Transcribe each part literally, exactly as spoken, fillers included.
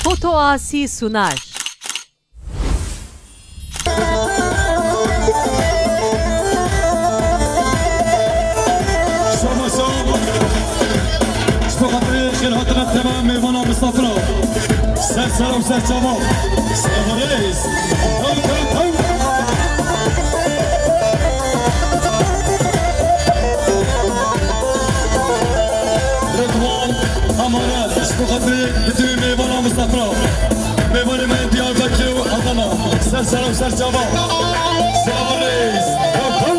Foto Asi Sunar. Şama şama. Ji bo xatirê xêrhatina tema mêvana misafira. Ser sera û ser çava. Selamu reis. Taw, taw, taw. Ridwan Amanet, ji bo xatirê bütün mêvana misafira. Mêvanê me Diyarbekir û Adana. Ser sera û ser çava. Selamu reis. Taw, taw.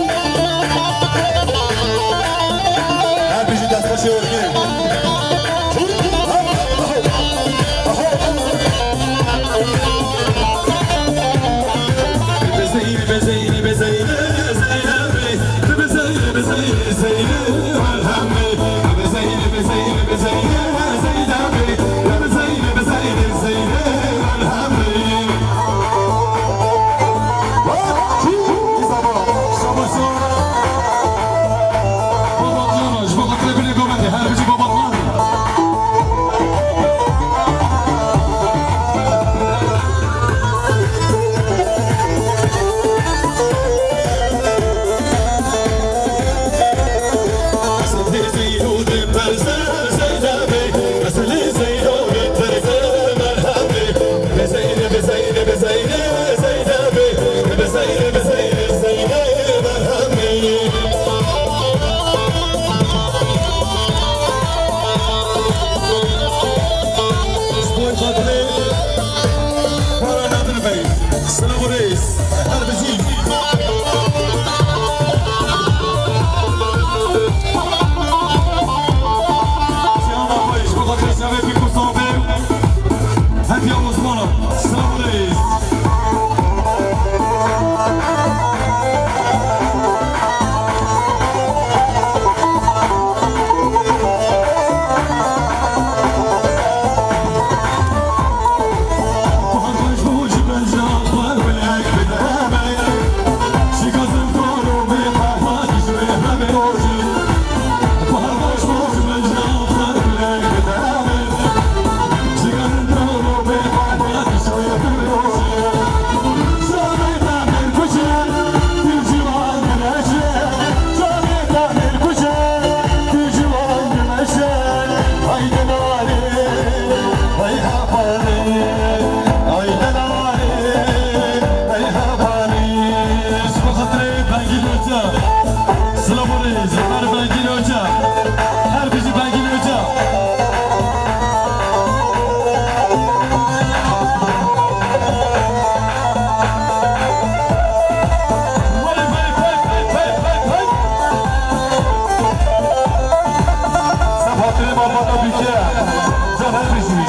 Her bijî destxweşê wergê. Selamu reis. Her bijî. Siyama xwe ji bo xatir şevê pîr û safê. Hediya Osmanov. Selamu reis. Silav û rêz, her Bengîn Hoca. Her bijî Bengîn Hoca. Sefatê malbata bîke. Can her bijî.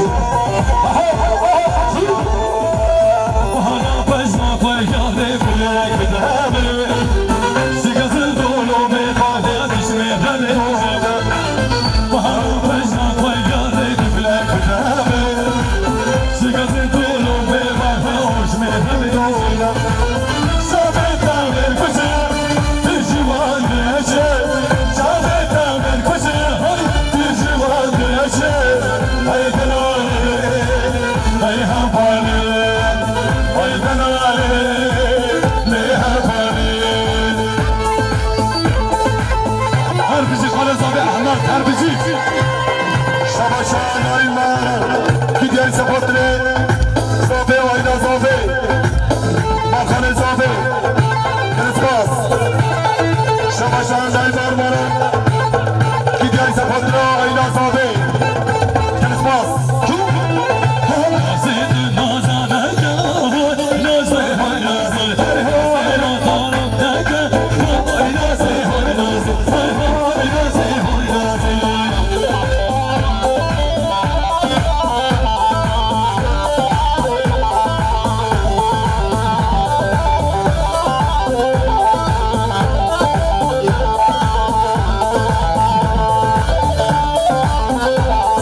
Her bijî Xalê Zavê Ehmed, her bijî. Şabaşa nayma, Diyar Sepotre, Zavê, Ayda Zavê, Marxanê Zavê, Kirispas. Şabaşa nayma, Diyar Sepotre, Ayda Zavê.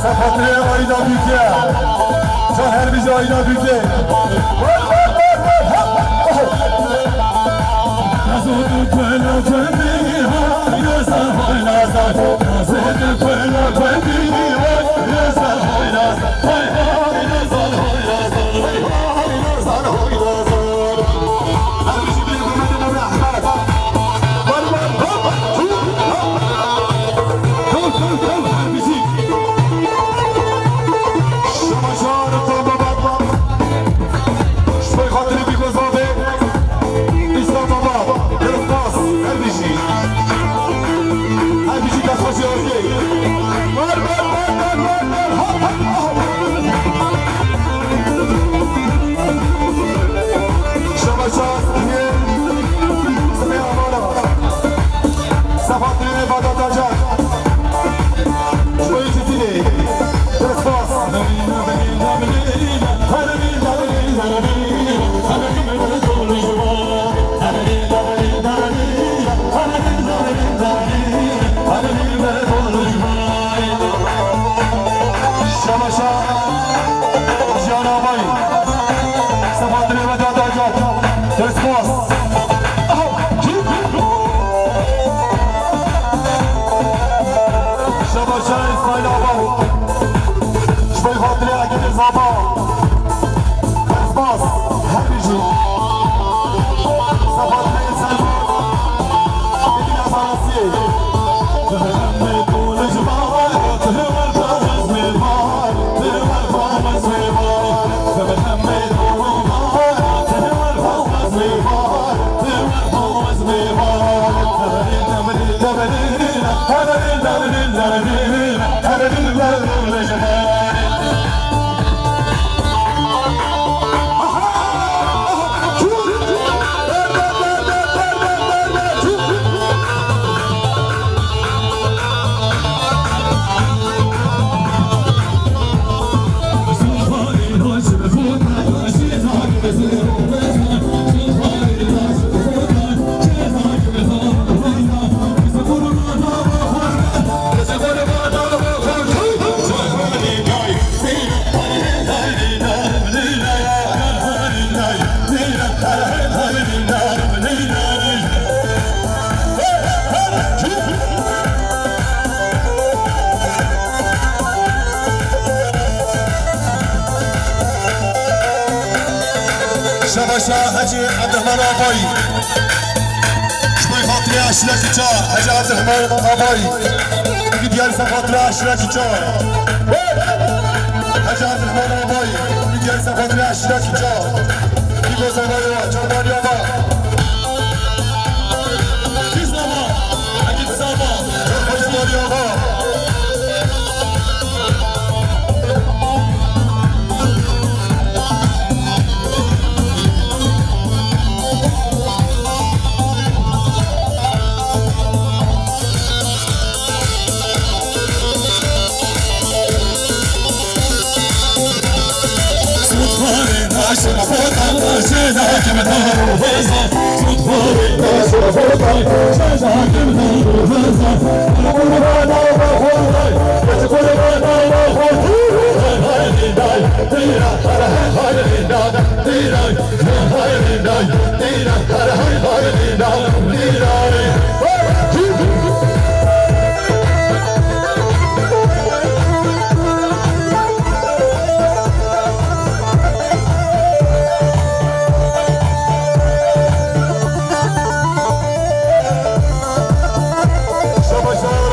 Sefatirê Ayda Bîke. Çar her bijî Ayda Bîke. Jiyana May. Sefa dilê we da dercan. Dest bas. Şaba şair İsmail Aba. Şbey Fatile Akide Zaba. Dest bas. Her bijî. Sefa dilê Selma. Akide Zarasiye. Şebaşa Hecî Ebdurrahman Abayî. Ji bo xatirê eşîreta Çar, Hecî Ebdurrahman Abayî. Gidiyar ser xatirê eşîreta Çar. Hecî Ebdurrahman Abayî. Gidiyar ser xatirê eşîreta Çar. Bîgo Zavayê wa, Çavdariya wa. Kî zava? Egîd zava. Çavdariya wa. Şabaş, şabaş.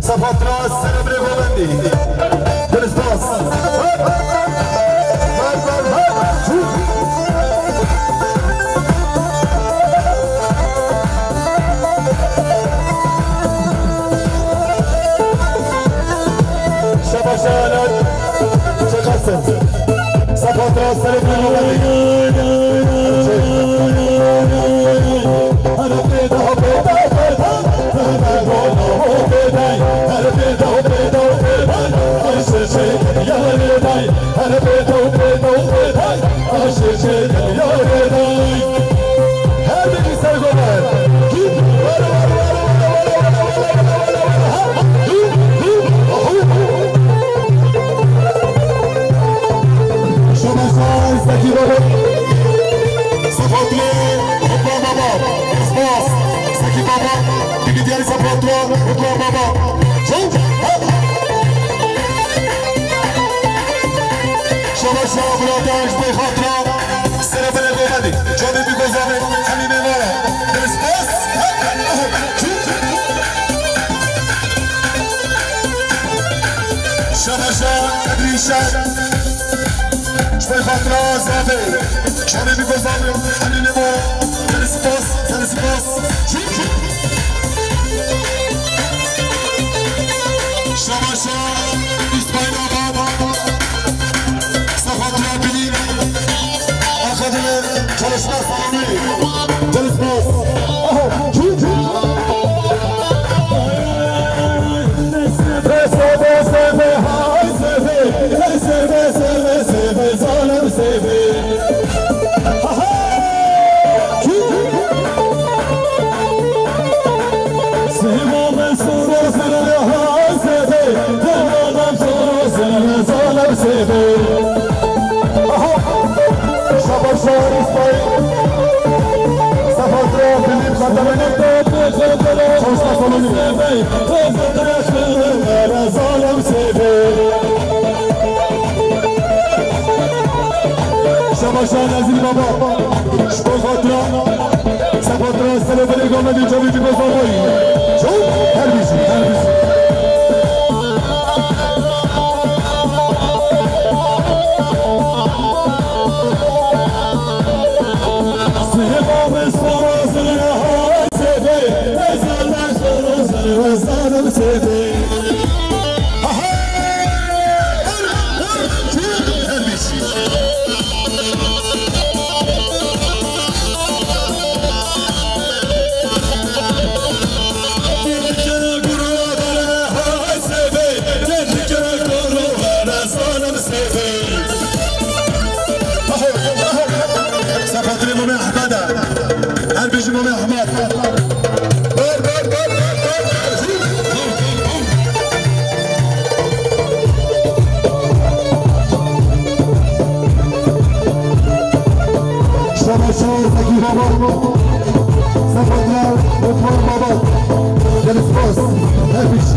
Sefa Tras, Serebrê Govendî. Dilê spas. Şabaş Alan. Çeqasin. Sefa Tras, Serebrê Govendî. Şabaş, Sekî Baba. Sefa Dilê, Rıdvan Baba. Spas. Sekî Baba. Dîlî diyarî Sefa Dilê, Rıdvan Baba. Çaw. Şabaş ya, burada, ji bo xatira. Serebrê Govendî. Canê bî gozanê. Hemî nêvara. Spas. Şabaş ya, Edrîşe. Ji bo xatira Zafê, çavê bî gozanê, Elî Nemo, gelî spas, gelî spas. Şabaşa İsmail Abad, Safa Trabili, Akademi Çalışma Salonu, gelî spas. Aha, çû, çû. Sêbê. Aha! Şabaşa İsmail. Sefatra Filip Katamini. Çalışma salonu. Zalim Sêbê. Şabaşa Nazîr Baba. Şabaşa. Sefatra serê binê gamedî çavî biko zavayî. Çaw? Her bijî, her bijî. Seba me sora zira ha sebe, ezala zira zira sebe. Aha! Her bijî. Sefatirê Mamê Ehmed e. Her bijî Mamê Ehmed. Ber, ber, ber, ber, ber, ber. Şabaş, şabaş, Zeki Baba. Sefatirê Lukman Baba. Gelin spas. Her bijî.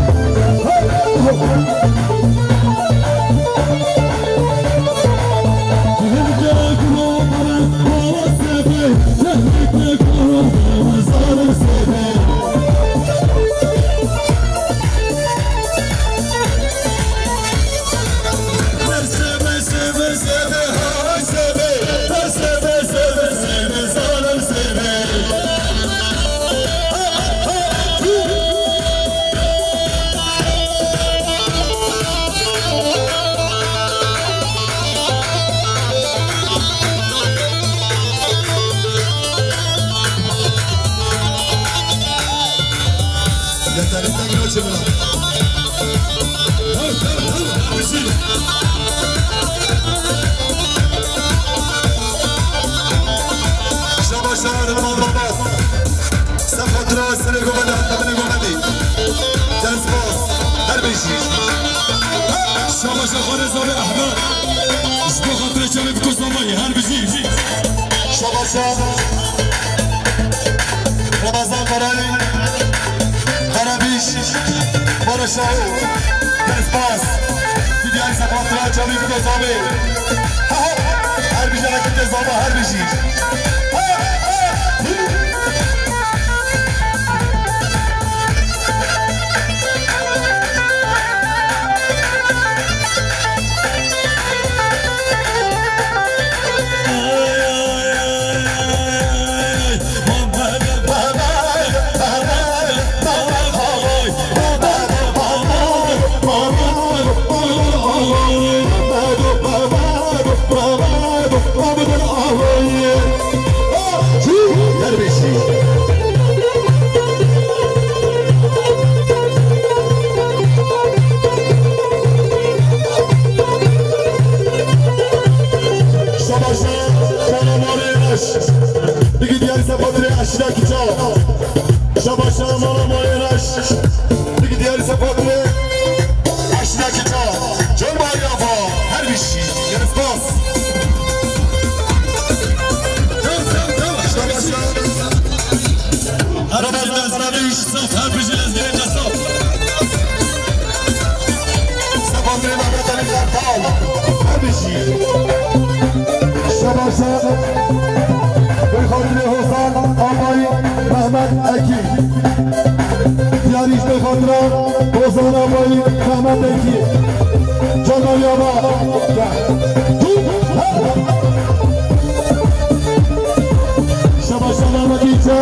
Yeterli teknoloji buna. Şabaş, şabaş, Rıdvan Baba. Sefatura, sene gomedi, hatta bine gomedi. Ders bas, her beşi. Şabaş, şabaş, Rıza ve Ahmet. Ji bo xatirê çavê biko zavayê, her bijî. Şabaş, şabaş. Ramazan Karay, Karabiş, Mara Şaho, Ders Bas, Diyar Sefatura, Çavî Kuta Zabê. Her bijî, her bijî. Şabaşa, mala malê reş. Digi diyar sefatirê eşîra kiça. Şabaşa, mala malê reş. Digi diyar sefatirê eşîra kiça. Can bari afa, her bir şey. Yeriz bas. Şabaşa. Arabaz Mezraviş, saf her bir şey lezgirê kasap. Sefatirê Mehmet Ali Kartal, her bir şey. Şabaşa, Beyxatirê Hozan Amayî Mehmet Ekî. Diyarîş Beyxatira Hozan Amayî Mehmet Ekî. Canlar yava. Şabaşa Mehmet İlçe.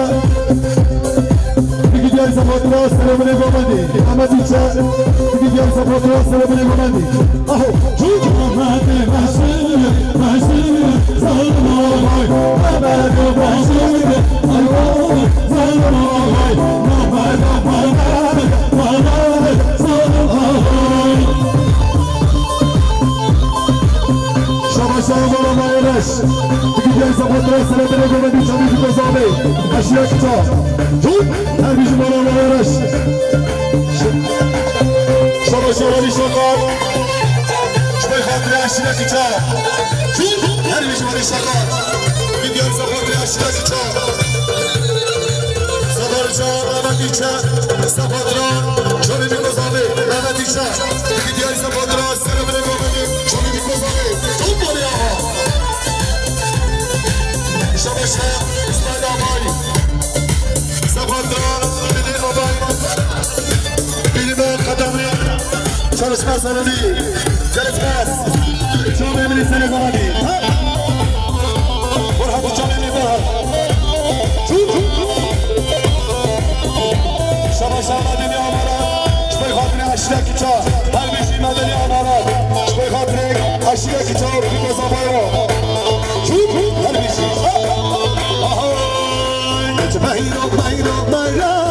Digi diyar sefatura selamine gomendî. Mehmet İlçe. Digi diyar sefatura selamine gomendî. Aho. Şabaşa mala malê reş. Digi diyar sefatura selamine gomendî. Çavî Kuta Zabê. Eşîra kiça. Her bijî mala malê reş. Şabaşa Revî Şakar. Aşire Kiça. Her bir civarı şaka. Gidiyor Sapat Aşire Kiça. Sapat Can, Mehmet İlçe. Sapat Can, Johnny Mikozavi, Mehmet İlçe. Gidiyor Sapat Can, Selim Mehmet'i, Johnny Mikozavi. Top var ya. Şabaşa, İsmail Abay. Sapat Can, Bilal Abay. Bilmem kazandı. Çalışma sonunu. Çalışmaz. Çok memnun seni kazandı. Burhan bu çok memnun Burhan. Şabaşa Madeni Amara. Şpey hatırı aşırı kiça. Her bir şey Madeni Amara. Şpey hatırı aşırı kiça. Bir de zafer o. Her bir şey. Aha. Bayram, bayram, bayram.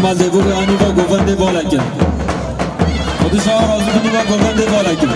Hadi bu yanî ve govendê balekin. Xwedî şaha razî bin ve govendê balekin.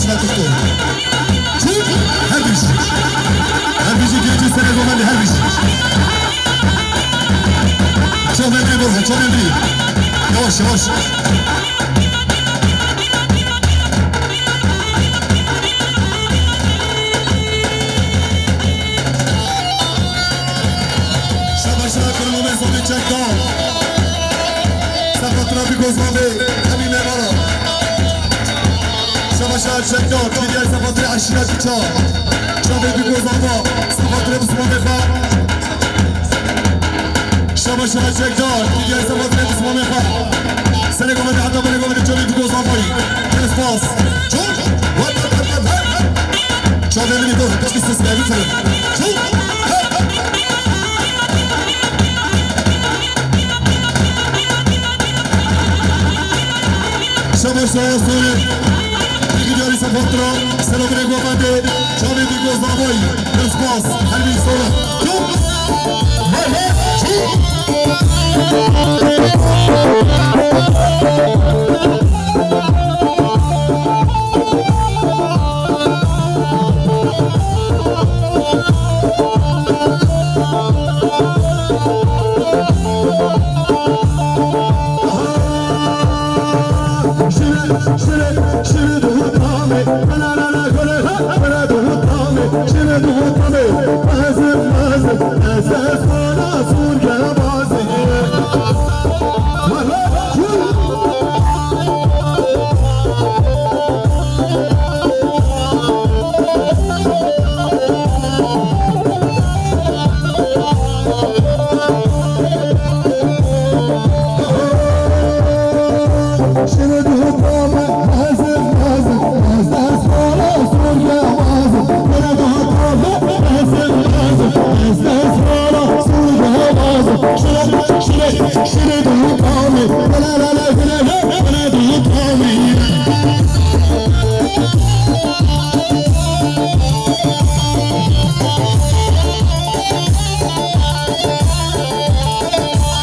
Çû, her bijî. Her bijî, gêncî serê govendê, her bijî. Çavendrî Borha, çavendrî. Yavaş, yavaş. Şabaşa kurmamê zomê çekdan. Sefa trafîk û zomê hemî mêvara. Şabaşa çekdan, ki diğer sefa tre aşira kiça. Çavê bîk û zava, sefa tre bismamê xwe. Şabaşa çekdan, ki diğer sefa tre bismamê xwe. Serê govendê heta belê govendê çavê bîk û zavayî. Kes pas. Çol. Çavê min ê dor, piçkî siskayî firin. Çû! Şabaş, şabaş, sorry. Peki, diğer sefa tre, selamünaleyküm efendi. Çavê bîk û zavayî. Kes pas. Her bir sonra. Çû! Merhaba. Çû!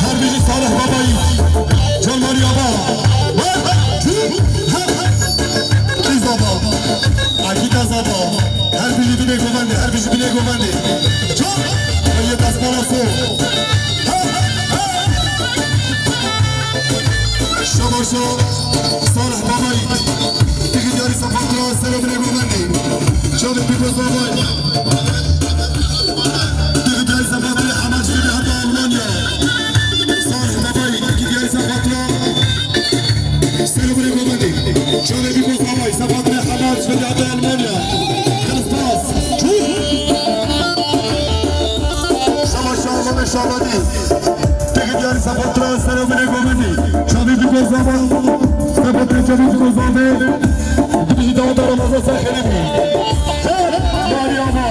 Her biri Salih Baba Yiğit. Can Mari Aba. Kîz Aba. Akît Aba. Her biri binê govendê, her biri binê govendê. Can. Hayır, tasmana so. Şabaşa Salih Baba Yiğit. Tiki diyarî sefa tre, selamünaleyküm efendi. Çavê bîk û zavayî. Tiki diyarî sefa tre, Hemac Fili heta Almanya. Salih Baba Yiğit, tiki diyarî sefa tre. Selamünaleyküm efendi. Çavê bîk û zavayî, sefa tre, Hemac Fili heta Almanya. Kes pas. Çû! Şabaşa Almanya şabadî. Tiki diyarî sefa tre, selamünaleyküm efendi. Çavê bîk û zava. Sefa tre, çavê bîk û zavê. Bijî daweta Ramazan ser xêrê bî. Meryema.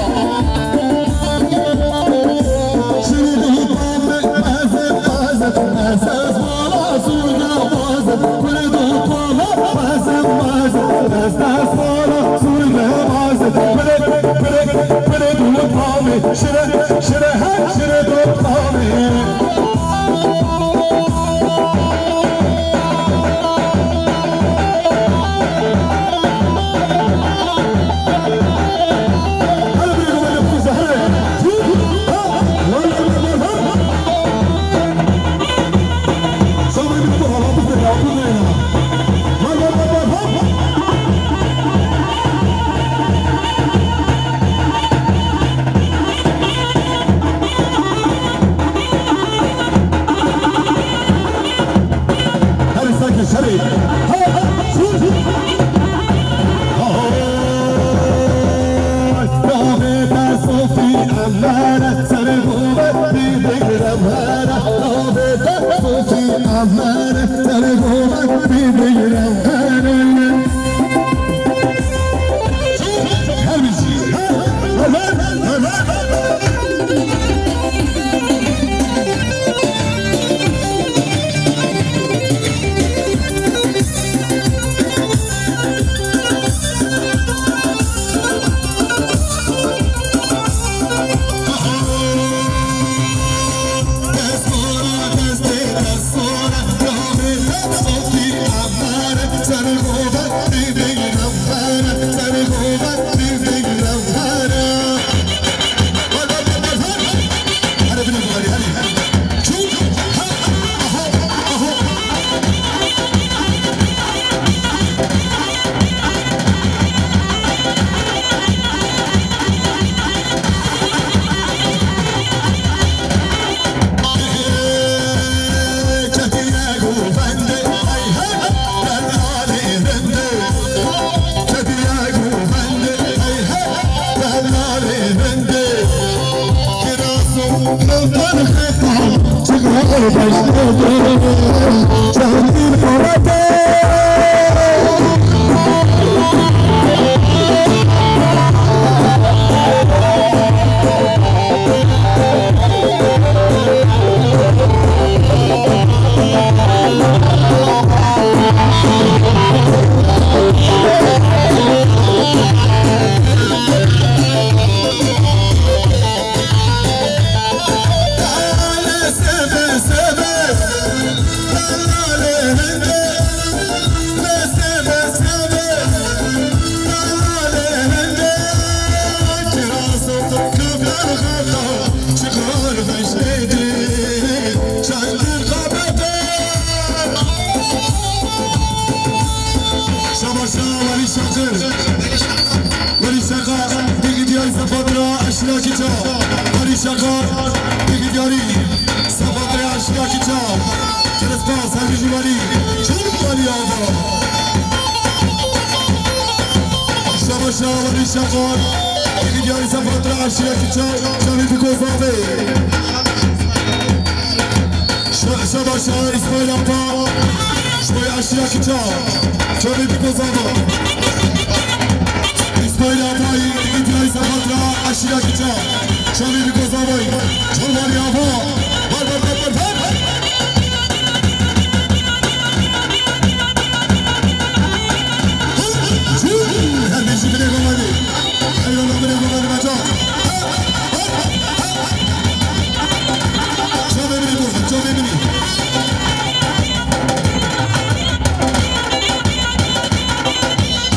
Her sakin şerî. Ha, ha, şû, şû. Ahoy, davê te Sofî Emre, serê gove bî digre mere. Davê te Sofî Emre, serê gove bî digre mere. Şabaşa Welî Şakir. Welî Şakir, pêkî diyarî sefatra eşîra Kîça. Welî Şakir, pêkî diyarî sefatrê eşîra Kîça. Gelek spas, her bijî Welî. Çûn Welî ava. Şabaşa Welî Şakir, pêkî diyarî sefatrê eşîra Kîça. Çavê biko zavê. Şa-, şabaşa Îsmaîl Apa, ji bo eşîra Kîça, çavê biko zava. Îsmaîl Apayî, pêkî diyarî sefatrê eşîra Kîça, çavê biko zavayî. Çol Welî Ava, ber, ber, ber, ber, ber. Her bijî binê Gomadî. Eyvallah, binê Gomadî, bacan. Çavê min ê dost, çavê min ê.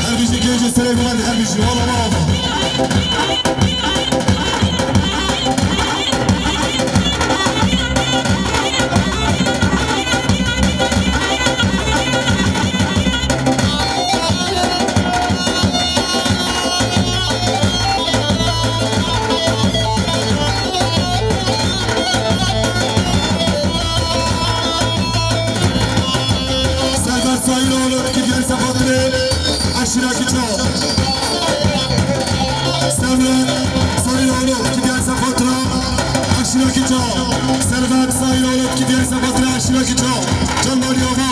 Her bijî gencê serê min, her bijî, wala, wala. Serdar Sayın oğlu, iki diğer sefatını aşırı gücü. Servet Sayın oğlu, iki diğer sefatını aşırı gücü. Servet Sayın oğlu, iki diğer sefatını aşırı gücü. Canlar yava.